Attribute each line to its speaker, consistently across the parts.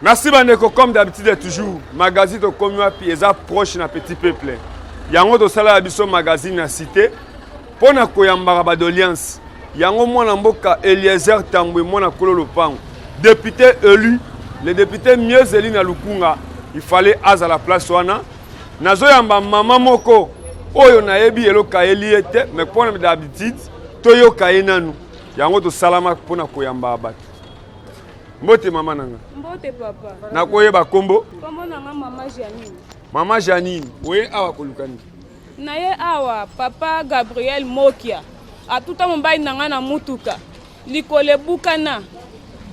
Speaker 1: Merci bandeko, comme d'habitude toujours, magazine tokomi wapi eza proche na petit peuple. Yango tosala ya biso magazine na cité mpo na koyambaka ba doléance. Yango mwana mboka Eliezer Tambwe mwana kolo lopango, député élu, le député mieux élu na Lukunga, il fallait azala place wana. Nazoyamba mama moko oyo nayebi eloko ayeli ye te, mais mpo na d'habitude toyoka ye nanu. Yango tosalama mpo na koyamba bato. Mbote mama na nga.
Speaker 2: Mbote papa.
Speaker 1: Nakoyeba kombo?
Speaker 2: Kombo na nga mama Janine.
Speaker 1: Mama Janine, oye awa koluka nini?
Speaker 2: Na ye awa papa Gabriel Mokia atuta mobali na nga na mutuka likolo ebukana,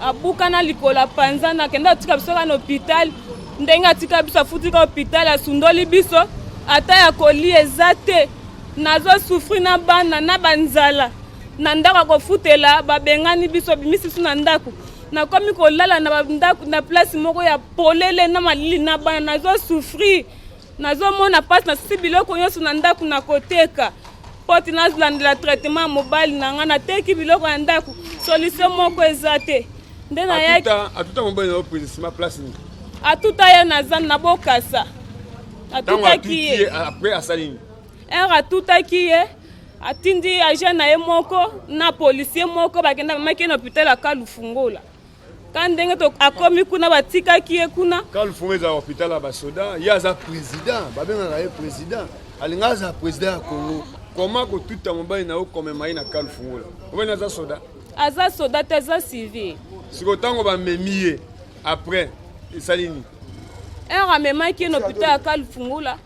Speaker 2: abukana likolo apanzana, akenda atika biso kaka na hôpital. Ndenge atika biso afuti ka hôpital, asundoli biso, ata ya kolia eza te. Nazo souffrir na bana na banzala na ndako ya kofutela, babengani biso, babimisi biso na ndako. Nakomi kolala na bandako na place moko ya polele na malili na bana, nazo souffrir, nazomona mpasi, nasisi biloko nyonso na ndako na koteka mpo ti nalandela traitement ya mobali na ngai. Nateki biloko ya ndako, solution moko eza te. Nde nayaki
Speaker 1: atuta mobali na yo précisément place nini?
Speaker 2: Atuta ye na na Bokasa. Atutaki ye.
Speaker 1: Après asali nini?
Speaker 2: Ere atutaki ye, atindi agent na ye moko na policier moko, bakenda bamaki ye na hôpital ya Kalufungola. Ka ndenge akomi kuna, batikaki ye kuna.
Speaker 1: Kalufungola eza hôpital ya basoda. Ye aza président, babengaka ye président, alinga aza président ya Congo. Koma kotuta mobali na yo, komema ye na Kalufungola, mobali aza soda?
Speaker 2: Aza soda te, aza civil.
Speaker 1: Sikoyo ntango bamemi ye, après esali nini?
Speaker 2: Ere amemaki ye na hôpital ya Kalufungola,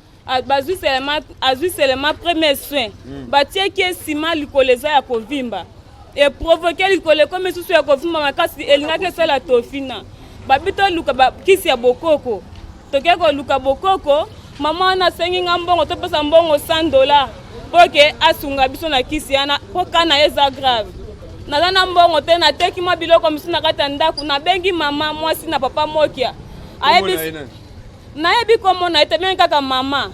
Speaker 2: bazwi seulement, azwi seulement premier soin. Batiaki ye nsima, likolo eza ya kovimba, eprovoquer likolo ekomi lisusu ya kovimba makasi, elingaki esala tofina. Babi toluka kisi ya bokoko, toke koluka bokoko. Mama wana asengi nga mbongo, topesa mbongo 100 $ mpo ke asunga biso na kisi wana, mpo kana ye eza grave. Naza na mbongo te, nateki mwa biloko mosusu na kati ya ndako. Nabengi mama mwasi na papa Mokia, ayebi nayebi kombo na ye te, bengi kaka mama.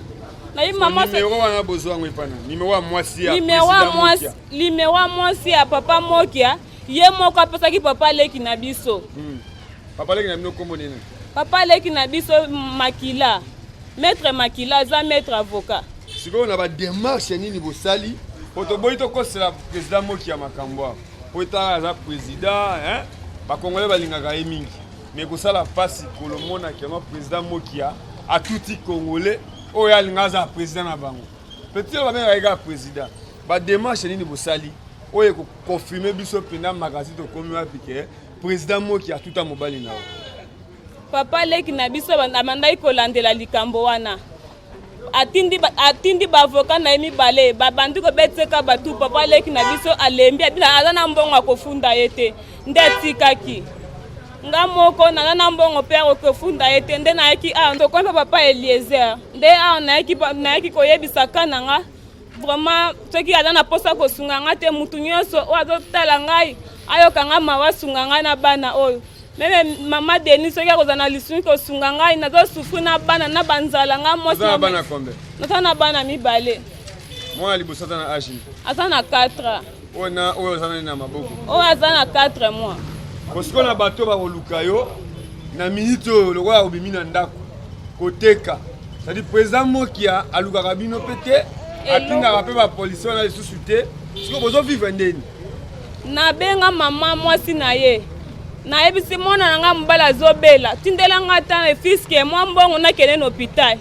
Speaker 2: Nayebi mama.
Speaker 1: Numero wana bozwa yango epana numero ya mwasi ya
Speaker 2: Numero ya mwasi, numero ya mwasi ya papa Mokia, ye moko apesaki papa leki na biso.
Speaker 1: Papa leki na bino kombo nini?
Speaker 2: Papa leki na biso Makila, maître Makila, aza maître avocat.
Speaker 1: Sikoyo na badémarche nini bosali po toboyi tokosela président Moki ya makambo awa, po etaka aza président, bakongolais balingaka ye mingi, mais kosala mpasi kolomona keno président Mokia atuti congolais oyo alinga aza président na bango, petit oyo babengaka ye kaka président. Badémarche nini bosali oyo ekoconfirmer biso mpenza makasi tokomi wapi ke président Moki atuta mobali na yo?
Speaker 2: Papa leki na biso abandaki kolandela likambo wana, atindi baavocat na ye mibale, babandi kobeteka batu. Papa leki na biso alembi, abina aza na mbongo akofunda ye te, nde atikaki nga moko. Naza na mbongo mpe akofunda ye te, nde nayaki awa. Tokomi mpe papa Eliezer, nde awa nayaki koyebisa ka na nga. Vraiment, soki aza na mposa kosunga nga te, mutu nyonso oyo azotala ngai ayoka nga mawa, asunga ngai na bana oyo. Même mama Denis, soki akozala na lisungi kosunga ngai, nazosouffrir na bana na banzala, ngai mwasi. Naza na bana mibale.
Speaker 1: Mwana liboso aza na age?
Speaker 2: Aza na 4 ans.
Speaker 1: Oyo na oyo aza nani na maboko?
Speaker 2: Oyo aza na 4 mois.
Speaker 1: Kosikoyo na bato bakoluka yo na minute oyo, lokola obimi na ndako koteka, c'est-à-dire président Mokia alukaka bino mpe te, atindaka mpe bapolisi wana lisusu te, sikoyo bozovivre ndeni?
Speaker 2: Nabenga mama mwasi na ye, nayebisi mwana na ngai mobali azobela, tindela ngai ata efiske mwa mbongo nakende na hôpital.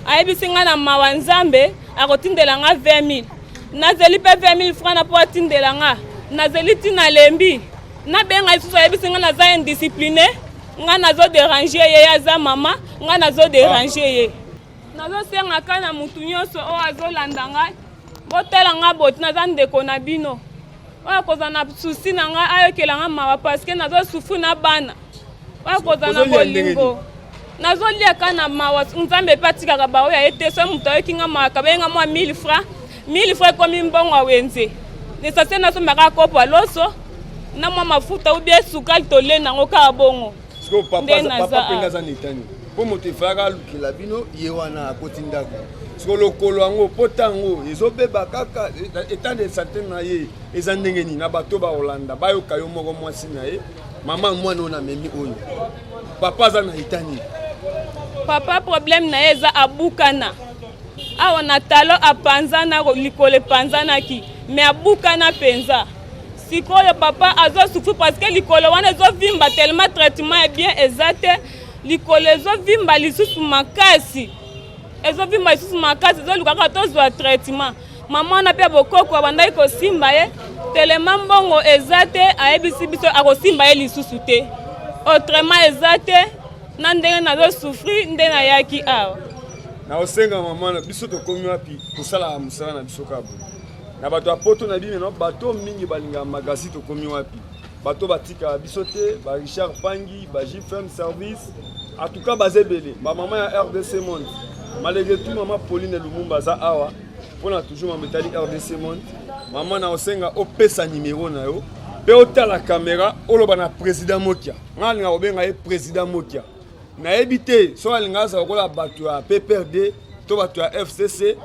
Speaker 2: Ayebisi ngai na mawa Nzambe akotindela ngai 20 000. Nazeli mpe 20 000 franc na mpo atindela nga, nazeli ntina lembi. Nabenga lisusu, ayebisi ngai naza indiscipline, ngai nazodéranger ye, ye aza mama, ngai nazodéranger ye. Nazosenga kaka na mutu nyonso oyo azolanda ngai, botala ngai boti, naza ndeko na bino oyo akozala na souci na ngai, ayokela ngai mawa, parce que nazosouffrir na bana. Oyo akozala na bolingo, nazolia kaka na mawa. Nzambe mpe atikaka baoyo aye te. So moto ayoki nga mawa, kabenga mwa 1000 francs, 1000 francs ekomi mbongo ya wenze. L'essentiel nasombaka kopo ya loso na mwa mafuta ou bien sukali, tolie nango kaka bongo.
Speaker 1: Sikoyo papa mpenza aza netani mpo moto efalaka alukela bino ye wana akoti ndako. Sikoyo lokolo yango, pota yango ezobeba kaka, état de santé na ye eza ndenge nini? Na bato bakolanda bayoka yo moko mwasi na ye, mama mwana oyo namemi oyo. Papa aza na eta nini?
Speaker 2: Papa problème na ye eza abukana awa na talo, apanzana likolo, epanzanaki, mais abukana mpenza. Sikoyo papa azosouffrir parce que likolo wana ezovimba tellement, traitement ya bien eza te. Likolo ezovimba lisusu makasi, ezovimba lisusu makasi, ezoluka kaka tozwa traitement. Mama wana mpe bokoko abandaki kosimba ye telema, mbongo eza te, ayebisi biso akosimba ye lisusu te, autrement eza te. Na ndenge nazosouffrir nde nayaki awa.
Speaker 1: Nakosenga mama na biso, tokomi wapi, tosalaka mosala na biso kaka boye na bato ya poto na bino. Bato mingi balingaka magazine Tokomi Wapi, bato batikaka biso te, ba Richard Pangi, ba JFM Service, en tout cas baza ebele, bamama ya RDC Monde. Malgré tout, mama Pauline Lumumba aza awa mpona toujours mama etali RDC Monde. Mama, na osenga opesa nimero na yo mpe otala caméra, oloba na président Mokia. Ngai alinga kobenga ye président Mokia, nayebi te soki alinga aza lokola bato ya PPRD to bato ya FCC.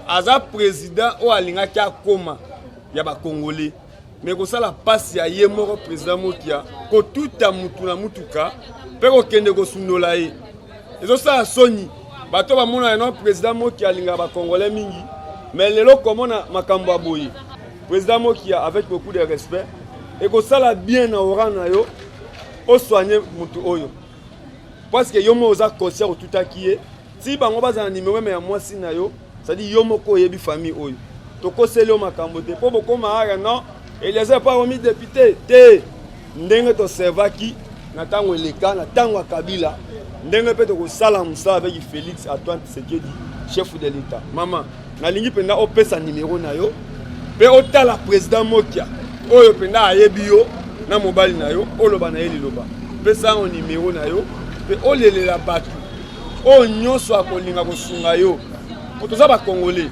Speaker 1: Aza président oyo alingaki akoma ya bacongolais, mais kosala mpasi ya ye moko président Mokia, kotuta mutu na mutuka mpe kokende kosundola ye, ezosala soni. Bato bamona no président Mokia alingaka bacongolais mingi, mais lelo komona makambo ya boye. Président Mokia, avec beaucoup de respect, ekosala bien na ora na yo osoigne mutu oyo, parce que yo moko oza conscient otutaki ye. Ti bango bazala na nimero même ya mwasi na yo, c'est-à-dire yo moko oyebi famille oyo, tokoseli yo makambo te mpo bokóma aka non, Eliezer mpo akomi député te. Ndenge toservaki na ntango eleka, na ntango ya Kabila, ndenge mpe tokosala mosala avec Félix Antoine Tshisekedi, chef de l'État. Mama, nalingi mpenza opesa nimero na yo mpe otala président Mokia oyo mpenza ayebi yo na mobali na yo, oloba na ye liloba. Pesa yango nimero na yo mpe olelela bato oyo nyonso akolinga kosunga yo, po toza bacongolais.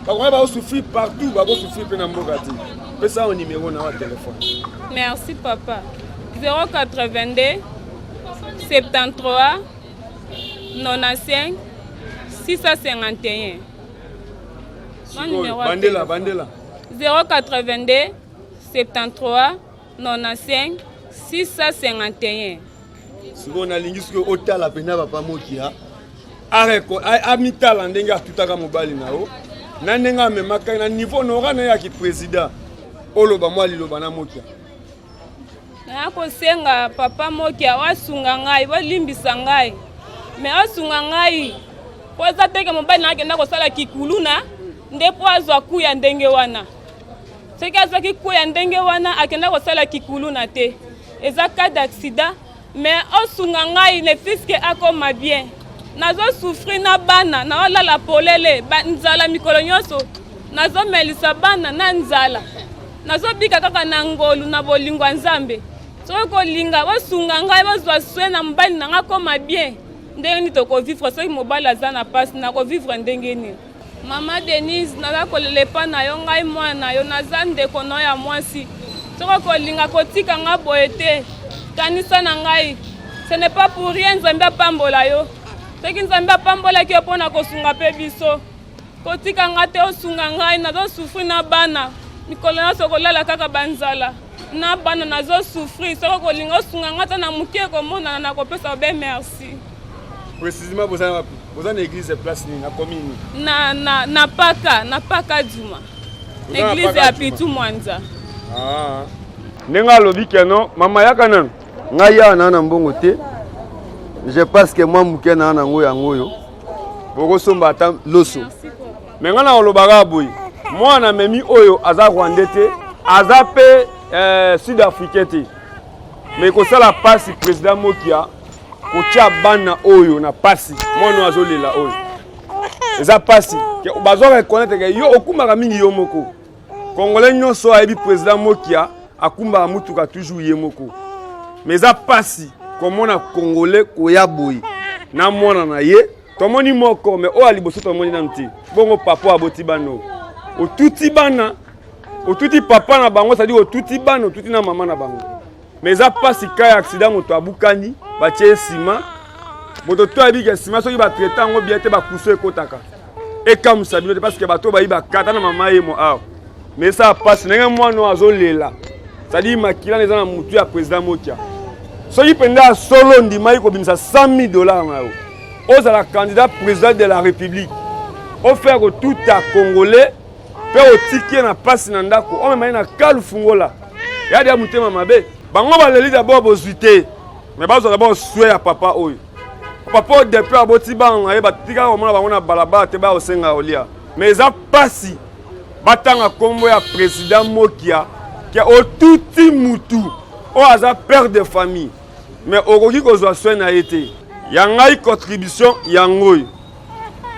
Speaker 1: Bacongolais bakosouffrir partout, bakosouffrir mpe na mboka te. Pesa yango nimero na yo ya telefone.
Speaker 2: Merci papa. 082 73 95 651.
Speaker 1: Sikoyo bandela, bandela.
Speaker 2: 082 73 95 651.
Speaker 1: Sikoyo nalingi sikoyo otala mpenza papa Mokia, amitala ndenge atutaka mobali na yo na ndenge amemaka ye na niveau nora na ye yaki président. Oloba mwa liloba na Mokia.
Speaker 2: Naya kosenga papa Mokia asunga ngai, bolimbisa ngai, mais asunga ngai mpo eza teke mobali na akenda kosala kikuluna nde mpo azwa kuya ndenge wana. Soki azwaki kuya ndenge wana, akenda kosala kikuluna te, eza cas d'accident. Mais osunga ngai ne fût-ce que akoma bien. Nazosouffrir na bana, naolala polele, nzala mikolo nyonso, nazomelisa bana na nzala, nazobika kaka na ngolu na bolingo ya Nzambe. Soki kolinga bosunga ngai, bozwa soin na mobali na ngai akoma bien. Ndenge nini tokovivre soki mobali aza na mpasi? Nakovivre ndenge nini? Mama Denise, naza kolela epa na yo. Ngai mwana na yo, naza ndeko na yo ya mwasi. Soki kolinga kotika nga boye te, kanisa na ngai, ce n'est pas pour rien Nzambe apambola yo. Soki Nzambe apambolaki yo mpona kosunga mpe biso, kotika nga te, osunga ngai. Nazosouffrir na bana, mikolo nyonso kolala kaka banzala na bana, nazosouffrir. Soki kolinga osunga nga ata na moke, komonana na kopesa obe merci.
Speaker 1: Précisément boza wapi? Boza na église place nini, na commune nini?
Speaker 2: Na paka Djuma, église ya Pitu Mwanza.
Speaker 1: Ah. Ndenge alobi keno mama, yaka nanu. Ngai awa naa na mbongo te, je pense que mwa moke naa nango yango oyo bokosomba ata loso. Mais ngai na kolobaka boye, mwana memi oyo aza rwandais te, aza mpe sud africain te, mais kosala mpasi président Mokia kotia bana oyo na pasi. Mwana oyo azolela oyo eza pasi, bazwa reconnaître que yo okumbaka mingi yo moko. Congolais nyonso ayebi président Mokia akumbaka mutuka toujours ye moko, mais eza pasi komona congolais koya boye na mwana na ye. Tomoni moko, mais oyo ya liboso tomoni nanu te. Bongo papa aboti bana oyo, otuti bana, otuti papa na bango, c'est-à-dire otuti bana, otuti na mama na bango. Mais eza mpasi ka ya accident, moto abukani, batie nsima moto to ayebi que nsima soki batraite yango bien te, bakusu ekotaka. Ekamwisa bino te, parce que bato bayi bakata na mama ye mo awa. Mais esala mpasi ndenge mwana oyo azolela, c'est-à-dire makila eza na motu ya président Mokia. Soki mpenza ya solo ondimaki kobimisa 100 000 dollars na yo, ozala candidat président de la République, ofaire kotuta Congolais mpe otiki ye na mpasi na ndako, omema ye na kalu fungola ya deya motema mabe. Bango baleli d'abord bozwi te, mais bazwa d'abord souhait ya papa oyo. Papa oyo depuis aboti bana na ye batikaka komona bango na balabala te, baya kosenga kolia. Mais eza mpasi batanga nkombo ya président Mokia ke otuti mutu oyo aza père de famille, mais okoki kozwa soin na ye te. Ya ngai contribution yango oyo.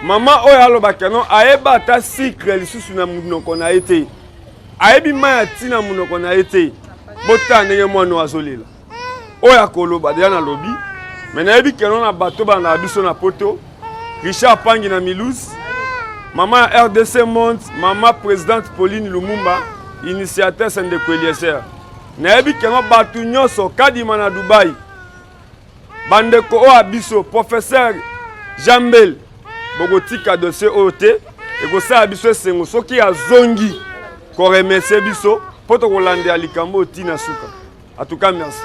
Speaker 1: Mama oyo alobaka non, ayeba ata sucre lisusu na monoko na ye te, ayebi mai ya ntina monoko na ye te. Botala ndenge mwana oyo azolela. Oyo akoloba deja nalobi, me nayebi keno na bato balandaka biso na poto, Richard Pangi na Milouse, mama ya RDC Monde, mama présidente Pauline Lumumba, initiateur ndeko Eliezer. Nayebi keno bato nyonso Kadima na Dubai, bandeko oyo ya biso professeur Jambel, bokotika dossier oyo te, ekosala biso esengo soki azongi koremercier biso mpo tokolandela likambo oyo tina suka. En tout cas, merci.